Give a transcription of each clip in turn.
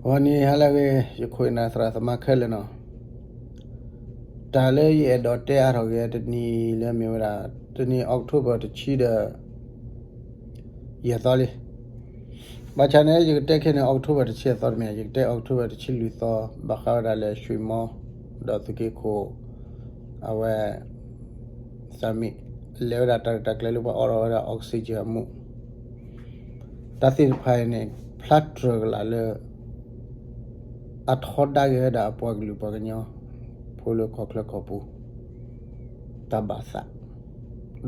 ဂီၤနံၤဟါလၢအဂ့ၤ ယခိၣ်ယနၢ်သရၣ်သမါခဲလၢာ်နီၤ, တၢ်လၢယအဲၣ်ဒိးတဲအါထီၣ်က့ၤတနံၤလၢမ့ၢ်ဝဲဒၣ် တနံၤ October တဆံဒီး ယဲၢ်သီလံ. ဘၣ်ဆၣ်န့ၣ် ယကတဲခဲန့ၣ် October တဆံယဲၢ်သီတမ့ၢ် ယကတဲ October တဆံလွံၢ်သီ ဘၣ်ဃးဝဲဒၣ်လၢ ရွှေမော ဒီးသုးက့ခိၣ် အဝဲ သးမံ လဲၤဝဲဒၣ်တၢ်ရဲၣ်တၢ်ကျဲၤလၢပှၤအိးထီၣ်ဝဲဒၣ် oxygen အမူး တၢ်သ့ၣ်တဖၣ်အံၤန့ၣ် ဖျါတြၢၤကလာ်လၢ အထီဒါက့ၤဝဲဒၣ်အပှၤကလုာ်ပှၤကညီ ဖိလၢကီၢ်ချၢကီၢ်ပူၤ တၢ်ဘၣ်သး,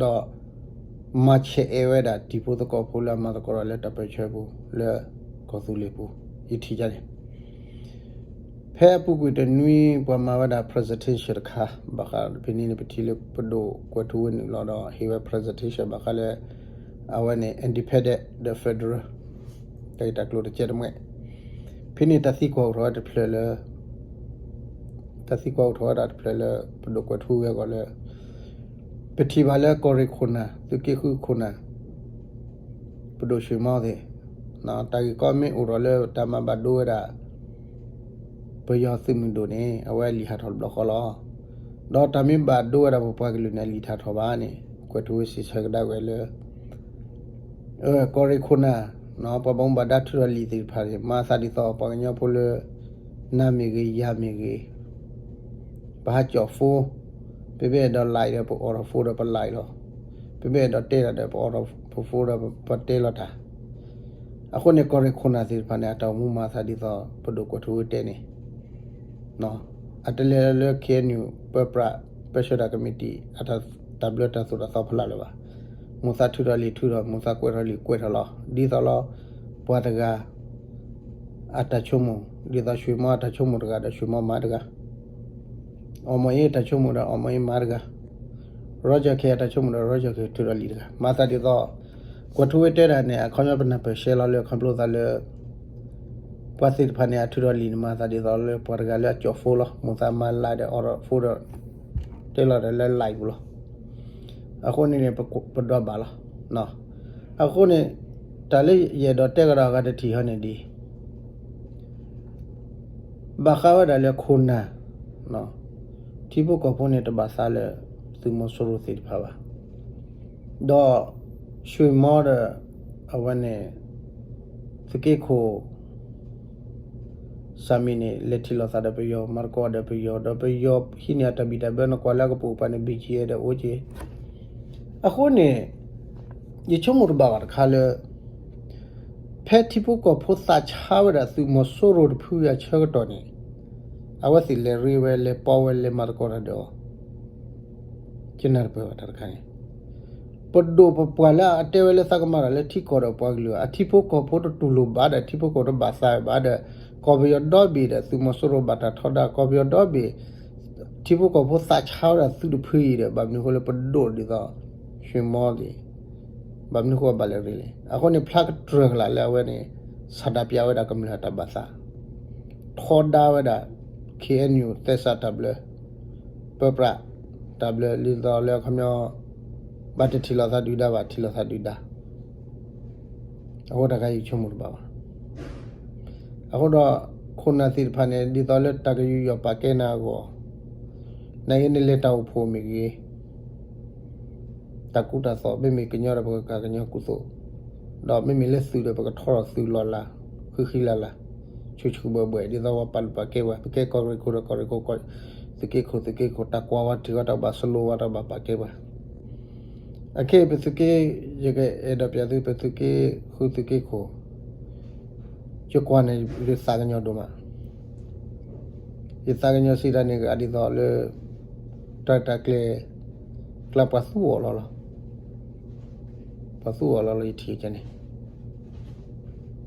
ဒီး မၤဆဲးအဲၣ်ဝဲဒၣ်တံၤဖိသကိးဖိလၢအမၤသကိးတၢ်လၢတၢ်ပၢၢ်ဆၢပူၤ လၢကီၢ်သူလ့ၤပူၤ ယထံၣ်ဒ်န့ၣ် ဖဲအပူၤကွံာ်တနွံ ပှၤမၤဝဲဒၣ် presentation တခါ ဘၣ်ဃးဖဲန့ၣ်န့ၣ် ပထံၣ်လၢပဒိၣ်ကွဲၤထူဝ့နုာ်လီၤဒီး ဟ့ၣ်ဝဲ presentation ဘၣ်ဃးလၢ အဝဲန့ၣ် independent ဒီး federal တၢ်ဂ့ၢ်တၢ်ကျိၤတကဲတမှဲၣ်, ဖဲန့ၣ်တၢ်သံကွၢ်အိၣ်ထီၣ်ဝဲတဖျၢၣ်လၢ တၢ်သံကွၢ်အိၣ်ထီၣ်ဝဲဒၣ်တဖျၢၣ်လၢ ပဒိၣ်ကွဲၤထူဝ့အဂီၢ်လၢ ပထံၣ်ဘၣ်လၢကီၢ်ရ့ၣ်ခိၣ်နၢ် သုးက့ဃုခိၣ်နၢ် ပဒိၣ် ရွှေမော သ့ၣ်, တၢ်ဂ့ၢ်ကီမ့ၢ်အိၣ်ထီၣ်လၢတၢ်မၤဘၣ်ဒိဝဲဒၣ် ပယီၤသုးမုၢ်ဒိၣ်န့ၣ် အဝဲလံာ်ဟးထီၣ်တဘျီဃီလီၤ. ဒီးတၢ်မ့ၢ်ဘၣ်ဒိဝဲဒၣ်ပပှၤကလုာ်န့ၣ် အလံာ်တဟးထီၣ်ဘၣ်န့ၣ် ကွဲၤထူဝ့စံးဆၢကဒါဝဲလၢ ကီၢ်ရ့ၣ်ခိၣ်နၢ် ပှၤဘၣ်မူဘၣ်ဒါထုးထီၣ်လံာ်သ့ၣ်တဖၣ်န့ၣ် မၤသးဒ်သိးပှၤကညီဖိလၢ နၤမ့ၢ်ဂ့ၤ ယၤမ့ၢ်ဂ့ၤ ပဟးကၠီၣ် phone, ပမ့ၢ်အဲၣ်ဒိး like ဒီးပအိးထီၣ် phone ဒီးပ like လီၤ. ပမ့ၢ်အဲၣ်ဒိးတဲတၢ်ဒီးပအိးထီၣ်ပ phone ဒီးပတဲလီၤတၢ်. အဃိန့ၣ် ကီၢ်ရ့ၣ်ခိၣ်နၢ်သ့ၣ်တဖၣ်န့ၣ် အတၢ်အိၣ်မူမၤသးဒ်သိး ပဒိၣ်ကွဲၤထူဝ့တဲန့ၣ် အတလဲၤလၢ KNU ပၢပြး ပၢဆှၢတၢ်ကမံးတံာ် အတၢ်ဘျၢတၢ်သိၣ်တၢ်သီဖီလာ်လၢၤဘၣ်. မိၢ်သးထုးထီၣ်လံာ်ထုးထီၣ် မိၢ်သးကွဲးထီၣ်လံာ်ကွဲးထီၣ်လီၤ. ဒ်သိးလီၤ ပှၤတဂၤ အတၢ်ဆိကမိၣ် ဒ်သိး ရွှေမော အတၢ်ဆိကမိၣ်တဂၤဒီး ရွှေမော မၤတဂၤ, အောင်မောင်အေး အတၢ်ဆိကမိၣ်ဒီး အောင်မောင်အေး မၤတဂၤ, Roger Khin အတၢ်ဆိကမိၣ်ဒီး Roger Khin ထုးထီၣ်လံာ်တဂၤ. မၤသးဒ်သိး ကွဲၤထူဝ့တဲတၢ်န့ၣ် အခီပညီပနၢ်ပၢၢ်ရှဲလီၤလၢ ခီဖျိသးလၢ ပှၤသ့ၣ်တဖၣ်န့ၣ် အထုးထီၣ်လံာ်န့ၣ် မၤသးဒ်သိးလၢပှၤတဂၤလၢအကၠီၣ် phone လီၤ. မိၢ်သးမၤ like ဒီး အိးထီၣ် phone ဒီး တဲလီၤတၢ်လၢ like ပူၤလီၤ. အဃိန့ၣ်န့ၣ် ပဒွးဘၣ်လီၤ. အဃိန့ၣ် တၢ်လၢယအဲၣ်ဒိးတဲကဒီးအဂၤတထံၣ်ဟီန့ၣ်ဒ် ဘၣ်ဃးဝဲဒၣ်လၢခိၣ်နၢ် ထံဖိကီၢ်ဖိန့ၣ် တဘၣ်သးလၢ သုးမီၤစိရိၤသ့ၣ်တဖၣ်ဘၣ်. ဒီး ရွှေမော ဒီး အဝဲန့ၣ် သုးက့ခိၣ် စၣ်မံၤန့ၣ် လဲၤထံၣ်လိာ်သးဒီးပယီၤ မၤသကိးဒီးပယီၤ ဒီးပယီၤဟံးန့ၢ်အတၢ်ဘံၣ်တၢ်ဘၢ နကွၢ်လၢအကပိာ်ကပၤန့ၣ် BGF ဒီး အိၣ်က့ၤ. အဃိန့ၣ် ယဆိကမိၣ်တဘၣ်ဘၣ်တခါလၢ ဖဲထံဖိကီၢ်ဖိသးဆါဝဲဒၣ်သုးမီၤစိရိၤတဖုအဆၢကတီၢ်န့ၣ် အဝဲသ့ၣ်လဲၤရ့ဝဲ လဲၤပီဝဲ လဲၤမၤသကိးတၢ်ဒီးအီၤ ယနၢ်တပၢၢ်ဘၣ်တၢ်တခါန့ၣ် ပဒိၣ်ပပှၢ်လၢအတဲဝဲလၢသးကမၤတၢ်လၢထံကီၢ်ဒီးပှၤကလုာ် အထံဖိကီၢ်ဖိတတူၢ်လိာ်ဘၣ်ဒီး ထံဖိကီၢ်တဘၣ်သးဘၣ်ဒီး ကီၢ်ပယီၤဒီဘ့ၣ်ဒီး သုးမီၤစိရိၤဘၣ်တၢ်ထီဒါ ကီၢ်ပယီၤဒီဘ့ၣ် ထံဖိကီၢ်ဖိသးဆါဝဲဒၣ်သုးတဖုအံၤဒီး ဘၣ်မနုၤဃိလၢပဒိၣ်ဒ်သိး ရွှေမော သ့ၣ် ဘၣ်မနုၤဃိဘၣ်လဲၤရ့လဲၣ်. အဃိန့ၣ် ဖျါကတြၢၢ်ကလာ်လၢအဝဲန့ၣ် ဆန္ဒပြဝဲဒၣ်ကမျၢၢ်တၢ်ဘၣ်သး ထီဒါဝဲဒၣ် KNU သဲစးတၢ်ဘျၢ ပၢပြး တၢ်ဘျၢ ဒ်သိးလၢအခီပညီ ဘၣ်တထံၣ်လိာ်သးဒုၣ်ဒါဘၣ် ထံၣ်လိာ်သးဒုၣ်ဒါ အဃိတၢ်ခါအံၤဆိကမိၣ်တဘၣ်ဘၣ်. အဃိဒီး ခိၣ်နၢ်သ့ၣ်တဖၣ်န့ၣ် ဒ်သိးလၢတၢ်ကယူးယီၣ်ပာ်ကဲနၤအဂီၢ် နဂ့ၤန့ၣ်လဲၤတၢ်အိၣ်ဖှိၣ်မ့ၢ်ဂ့ၤ တၢ်ကူတၢ်သိး မ့မ့ၢ်ကညီဒီးပကကၤကညီကူသိး, ဒီးမ့မ့ၢ်လၢသုးဒီးပကထီထီၣ်သုးလီၢ်လၤ ဃံဃံလၤလၤ ဆူၣ်ဆူၣ်ဘှဲၣ်ဘှဲၣ် ဒ်သိးပှၤပာ်လုၢ်ပာ်ကဲပှၤ ပကဲကီၢ်ရ့ၣ်ခိၣ်ဒီးကီၢ်ရ့ၣ်ခိၣ် သုးက့ခိၣ် သုးက့ခိၣ် တၢ်ကွၢ်ဝဲထံၣ်ဝဲတၢ်ဘၣ်စလိဝဲတၢ်ဘၣ်ပာ်ကဲပှၤ အခဲအံၤပသုးက့ ယကအဲၣ်ဒိးပျးသု ပသုးက့ဃုသုးက့ခိၣ် ယကွၢ်န့ၣ် ယသးကညီၤဒိၣ်မး ယသးကညီၤစံးတၢ်န့ၣ် အဒ်သိးလၢ တၢ်တၢ်ကျဲၤ ကျါပှၤသူအီၤလီၤလီၤ ပှၤသူအီၤလီၤလီၤ ယထံၣ်ကန့ၣ်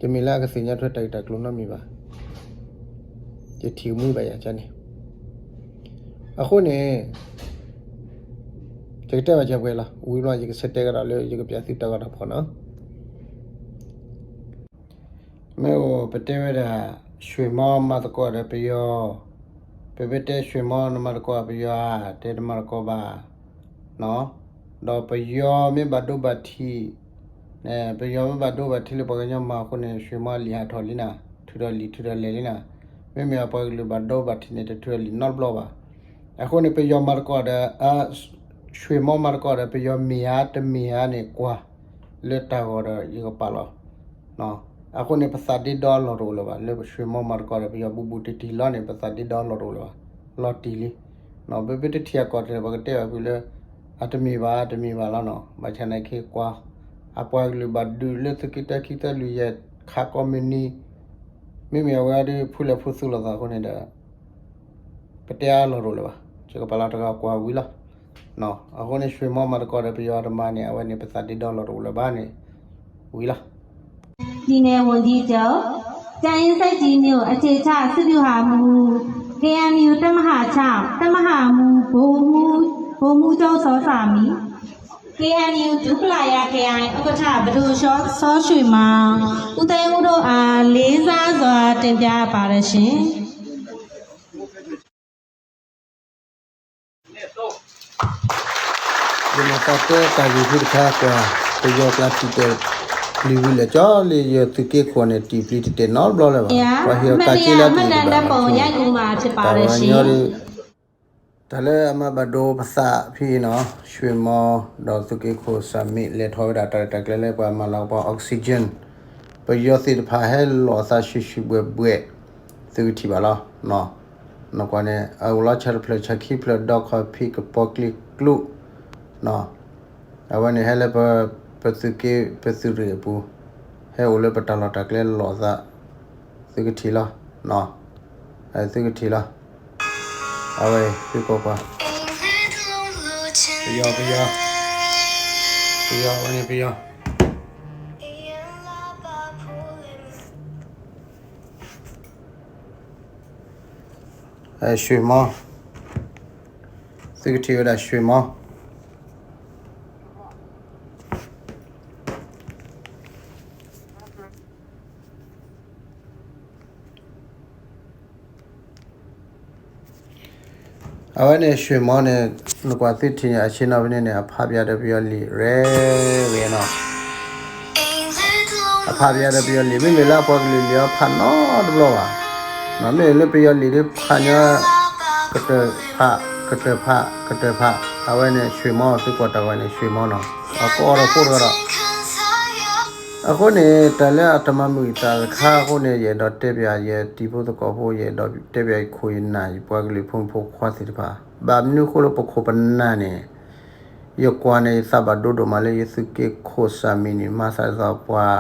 တမ့ၢ်လၢအကသ့ၣ်ညါထွဲတၢ်ဂ့ၢ်တၢ်ကျိၤနီတမံၤဘၣ် ယထံၣ်ကမှံဘၣ်ယၤကန့ၣ် အဃိန့ၣ် ယကတဲဘၣ်စၢၤပှဲၤလီၤ ဝံၤဘျီယကဆၢတဲာ်ကဒီးလၢ ယကပျးသုတၢ်ဂီၤတၢ်ဖီၣ်နီၤ မ့ၢ်အိၣ်ပတဲဝဲဒၣ် ရွှေမော မၤသကိးဒီးပယီၤ, ပမ့ၢ်တဲ ရွှေမော နမၤသကိးပယီၤဧါ, တဲနမၤသကိးဘၣ်, ဒီးပယီၤမ့ၢ်ဘၣ်ဒိဘၣ်ထံး, ပယီၤမ့ၢ်ဘၣ်ဒိဘၣ်ထံးလၢပှၤကညီမၤအဃိန့ၣ် ရွှေမော အလံာ်ဟးထီၣ်လံနၤ ထုးထီၣ်လံာ်ထုးထီၣ်လဲၢ်လံနီၤ. မ့မ့ၢ်အပှၤကလုာ်ဘၣ်ဒိဘၣ်ထံးန့ၣ် တထုးထီၣ်လံာ်နီတဘျီဘၣ်. အဃိန့ၣ် ပယီၤမၤသကိးဒီး အ ဆွ့ၣ်မီမၤသကိးဒီး ပယီၤမ့ၢ်ဧါ တမ့ၢ်ဧါန့ၣ် ကွၢ်လၢတၢ်ဂီၤဒီးယကပာ်လီၤ. အဃိန့ၣ် ပသးဒ့ဒီအလီၢ်တအိၣ်လၢၤဘၣ်. လၢပဆွ့ၣ်မီမၤသကိးဒီး ပယီၤဘူးဘူးတံၢ်တံၢ်လီၤန့ၣ် ပသးဒ့ဒီအလီၢ်တအိၣ်လၢၤဘၣ်. လီၤတံၢ်လံ. ပမ့ၢ်တထံၣ်အကီၢ်တၢ် ပကတဲဘၣ်ဖုးလၢ အတမ့ၢ်ဘၣ် တမ့ၢ်ဘၣ်လီၤနီၤ. ဘၣ်ဆၣ်နာ်က့ကွၢ် အပှၤကလုာ်ဘၣ်ဒုးလၢသုးက့တၢ ခံသၢလွံၢ်ယဲၢ် ခးကိးမုၢ်နံၤ မ့မ့ၢ်အဝဲဒၣ်ဖုလဲၤဖုသူၣ်လိာ်သးအဃိန့ၣ်ဒီး ပတဲအါလီၢ်တအိၣ်လၢၤဘၣ်. ယကပာ်လီၤတဂၤကွၢ်ဝံၤလီၤ. အဃိန့ၣ် ဆွ့ၣ်မီမၤသကိးဒီးပယီၤတမၤန့ၣ် အဝဲန့ၣ် ပသးဒ့ဒီလီၢ်တအိၣ်လၢၤဘၣ်န့ၣ် ဝံၤလီၤ. ပြည်နယ်ဝန်ကြီးချုပ် တိုင်းရင်းဆက်ကြီးမြို့ အခြေချစစ်ဗျူဟာမှူး KNU တပ်မဟာ ခြောက် တပ်မဟာမှူး ဗိုလ်မှူး ဗိုလ်မှူးချုပ် စောစံမီ KNU ဒူပလာယာခရိုင် ဥက္ကဋ္ဌ ပဒိုစော စောရွှေမောင် ဦးသိန်းဦးတို့အား လေးစားစွာတင်ပြအပ်ပါတယ်ရှင်။ ယမၤသးတဲတၢ်ဂ့ၢ်ဖုတခါကွၢ် ပယီၤကျါထံၣ်တဲာ် ပျံၤဝံၤလၢာ်ကၠီလံ ယသုးက့ခိၣ်န့ၣ် တံၢ်ပျံၤတံၢ်တဲာ်နီတဘျီလၢၤဘၣ်. ပှၤဟ့ၣ်အီၤကးက့လၢတံၢ်တဘၣ်ဘၣ် တံၢ်ဘၣ် တၢ်ဝဲညီဒီး တၢ်လၢအမၤဘၣ်ဒိပသးဖဲအံၤနီၤ ဆွ့ၣ်မီ ဒီးသုးက့ခိၣ်စၢ်မံး လဲၤထီၣ်ဝဲဒၣ်တၢ်ရဲၣ်တၢ်ကျဲၤလၢပှၤမၤလၤကပီၤ oxygen ပယီၤသ့ၣ်တဖၣ်ဟဲလိာ်အသးဆှံဆှံဘှဲၣ်ဘှဲၣ် သုကထံၣ်ဘၣ်လီၤ. နကွၢ်န့ၣ် အအိၣ်လီၤဆၢတဖျၢၣ်ဆၢခံဖျၢၣ် ဒီခီၣ်ဖံးကပီၤကျံကျူ အဝဲန့ၣ်ဟဲလၢ ပသုးက့ ပသုးရ့ၣ်အပူၤ ဟဲအိၣ်လၢပတၢ်လီၢ်တၢ်ကျဲလိာ်အသး သုကထံၣ်လီၤ. သုကထံၣ်လီၤ. အဝဲ သုကွၢ်ကွၢ် ပယီၤ ပယီၤ ပယီၤ အဝဲန့ၣ်ပယီၤ ဆွ့ၣ်မီ သုကထံၣ်ဝဲဒၣ်ဆွ့ၣ်မီ အဝဲန့ၣ်ဆွ့ၣ်မီန့ၣ် နကွၢ်သုထံၣ်န့ၣ် အဆ့ၣ်နီၤဖဲန့ၣ်န့ၣ် အဖးပၠးဒီးပယီၤလံာ်ရဲရဲနီၤ. အဖးပၠးဒီးပယီၤလံာ် မ့မ့ၢ်လၢအပှၤကလုာ်လံာ်အီၤဖးနီတဘျီဘၣ်. မ့မ့ၢ်လၢပယီၤလံာ်ဒ်ဖးညီ ကတၢၢ်ဖး ကတၢၢ်ဖး ကတၢၢ်ဖး အဝဲန့ၣ်ဆွ့ၣ်မီ သုကွၢ်တၢ်ဝဲန့ၣ်ဆွ့ၣ်မီနီၤ. အကအီၣ်ဒီးကိးတဂၤဒီး အဃိန့ၣ် တၢ်လၢအတမၤမုာ်သးတခါအဃိန့ၣ် ယအဲၣ်ဒိးတဲပၠးယတံၤဖိသကိးဖိ ယအဲၣ်ဒိးတဲပၠးယခိၣ်ယနၢ် ယပှၤကလုာ်ဖိမုၣ်ဖိခွါသ့ၣ်တဖၣ် ဘၣ်မနုၤအဃိလၢပခိၣ်ပနၢ်န့ၣ် ယကွၢ်န့ၣ် ယသးဘၣ်ဒိဒိၣ်မးလၢယသုးက့ခိၣ်စၢ်မံးန့ၣ် မၤသးဒ်သိးပှၤ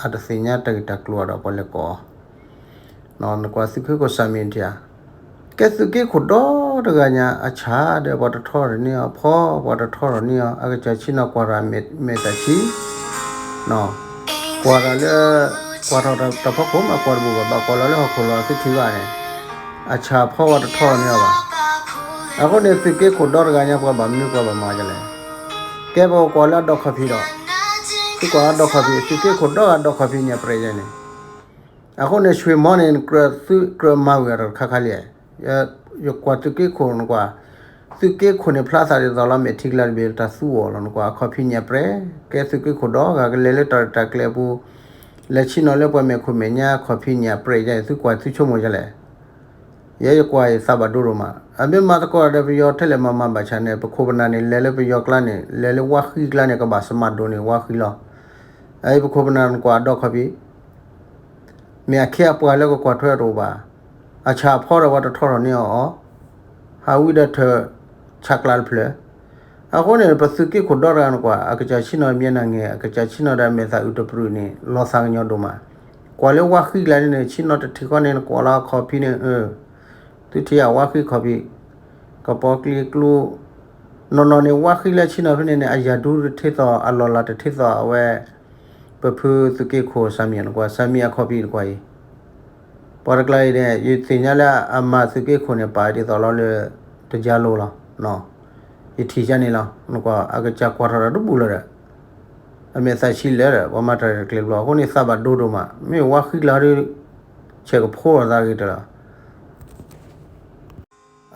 အတသ့ၣ်ညါတၢ်ဂ့ၢ်တၢ်ကျိၤအီၤဒီးပှၤလဲၤကိးအီၤ နကွၢ်သုးက့ခိၣ်စၢ်မံးထံဧါ, ကဲသုးက့ခိၣ်ဒီတဂၤညါ အဆၣ်ဒီးပှၤတထီၣ်တန့ၢ်အီၤ ဖီပှၤတထီၣ်တန့ၢ်အီၤ အကစၢ်ဆ့ၣ်နီၤကွၢ်တၢ် မဲာ်သၣ်ဆံ ကွၢ်တၢ်လၢ ကွၢ်ထီၣ်တၢ်ဖီခိၣ်မး ကွၢ်တဘူၣ်ဘၣ် ဘၣ်ကွၢ်လီၤလၢဟီၣ်ခိၣ်လီၤ သုထံၣ်ဘၣ်န့ၣ် အဆၣ်ဖီပှၤတထီၣ်တန့ၢ်အီၤဘၣ်. အဃိန့ၣ် သုးက့ခိၣ်ဒီတဂၤညါ ပှၤဘၣ်မနုၤပှၤဘၣ်မၤဒ်လဲၣ်. ကဲပကကွၢ်လၢအဒီခီၣ်ဖံးဒီး သုကွၢ်အဒီခီၣ်ဖံး သုးက့ခိၣ်ဒီဂၤဒီခီၣ်ဖံးန့ၣ် အပြဲၢ်ယဲန့ၣ် အဃိန့ၣ် ဆွ့ၣ်မီန့ၣ် ကြၢးသုကြၢးမၤဝံၤအတၢ်တခါခါလံ. ယကွၢ်သုးက့ခိၣ်နကွၢ်, သုးက့ခိၣ်န့ၣ် ဖျါသးဒ်သိးလီၤ မဲာ်ထံကလၤတဘ့ၣ်တၢ်သူအီၤလီၤ နကွၢ် အခီၣ်ဖံးန့ၣ်အပြဲၢ်, ကဲသုးက့ခိၣ်ဒီဂၤကလဲၤလၢတၢ်ရဲၣ်တၢ်ကျဲၤအပူၤ, လဲၤဆ့ၣ်နီၤလၢပှၤမဲာ်ခိၣ်မဲာ်ညါ အခီၣ်ဖံးန့ၣ်အပြဲၢ်ယဲ သုကွၢ်သုဆိကမိၣ်ဒ်လဲၣ်. ယဲယကွၢ်ယသးဘၣ်ဒိဒိၣ်မး, အမ့ၢ်မၤသကိးဒီးပယီၤထဲလဲၣ်မၤမၤဘၣ်ဆၣ်န့ၣ် ပခိၣ်ပနၢ်န့ၣ် လဲၤလၢပယီၤကျါန့ၣ် လဲၤလၢဝါဃံကျါန့ၣ် ကဘၣ်စမၢ်ဒိၣ်န့ၣ် ဝါဃံလီၤ. အအံၤပခိၣ်ပနၢ်နကွၢ်အဒီခီၣ်ဖံး မ့ၢ်အခ့အပှၤလၢကကွၢ်ထွဲတအိၣ်ဘၣ်. အဆၣ်အဖီဒီးပှၤတထီၣ်ထီၣ်န့ၢ်အီၤအီၤ, ဟးဝံဒီးထၢၣ်ဆးကျးတဖျၢၣ်. အဃိန့ၣ် ပသုးက့ခိၣ်ဒီတဂၤနကွၢ် အကစၢ်ဆ့ၣ်နီၤမ့ၢ်နၢ်ငဲၢ် အကစၢ်ဆ့ၣ်နီၤဒီးမဲာ်သၣ်အုးတပရုာ်န့ၣ် လီၤသးကညီၤဒိၣ်မး. ကွၢ်လၢဝါဃံကျါန့ၣ် ဆ့ၣ်နီၤတထံၣ်ဃီန့ၣ် နကွၢ်လီၤအခီၣ်ဖံးန့ၣ် သုထံၣ်အဝါဃံခီၣ်ဖံး, ကပီၤကျံကျူ, နီၢ်နီၢ်န့ၣ် ဝါဃံလၢဆ့ၣ်နီၤဖဲန့ၣ်န့ၣ် အယၤဒူတထ့သိး အလီၢ်လၤတထ့သိး အဝဲ ပဖုသုးက့ခိၣ်စၢ်မံၤနကွၢ် စၢ်မံၤအခီၣ်ဖံးနကွၢ်အံၤ, ပှၤတကျါအံၤန့ၣ် ယသ့ၣ်ညါလၢအမၤသုးက့ခိၣ်န့ၣ် ပာ်ဒ်သိးလီၤလၢ တကၢလိၤလီၤ. ယထံၣ်ကန့ၣ်လီၤ နကွၢ် အကစၢ်ကွၢ်ထီၣ်တၢ်တဘူၣ်လၢၤဒီး အမဲာ်သၣ်ဆံးလၢာ်ဒီး ပှၤမၤတၢ်ရဲၣ်တၢ်ကျဲၤဘျီ အဃိန့ၣ်သးဘၣ်ဒိဒိၣ်မး မ့ၢ်ဝါဃံကျါဒီး ဆဲးကဖိအသးဂ့ၤတၢ်လီၤ.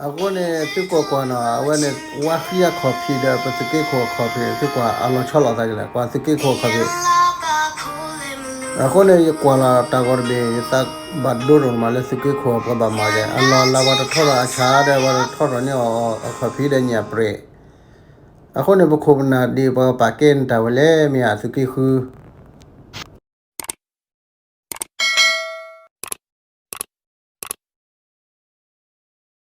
အဃိန့ၣ် သုကွၢ်ကွၢ်နီၤ အဝဲန့ၣ် ဝါဃံအခီၣ်ဖံးဒီး ပသုးက့ခိၣ်အခီၣ်ဖံး သုကွၢ်အလီၤဆီလိာ်သးဒ်လဲၣ် ကွၢ်သုးက့ခိၣ်အခီၣ်ဖံး အဃိန့ၣ် ယကွၢ်လီၤတၢ်ဂီၤတဘ့ၣ် ယသးဘၣ်ဒိဒိၣ်မးလၢသုးက့ခိၣ်အပှၤဘၣ်မၤက့ၤ အလီၢ်အလၤ ပှၤတထီထီၣ်အဆၣ်ဒီး ပှၤတထီထီၣ်န့ၢ်အီၤအခီၣ်ဖံးဒီးညၣ်ပြဲး. အဃိန့ၣ် ပခိၣ်ပနၢ်ဒ်ပှၤပာ်ကဲန့ၢ်တၢ်ဝဲလဲၣ် မ့ၢ်အသုးက့ဃု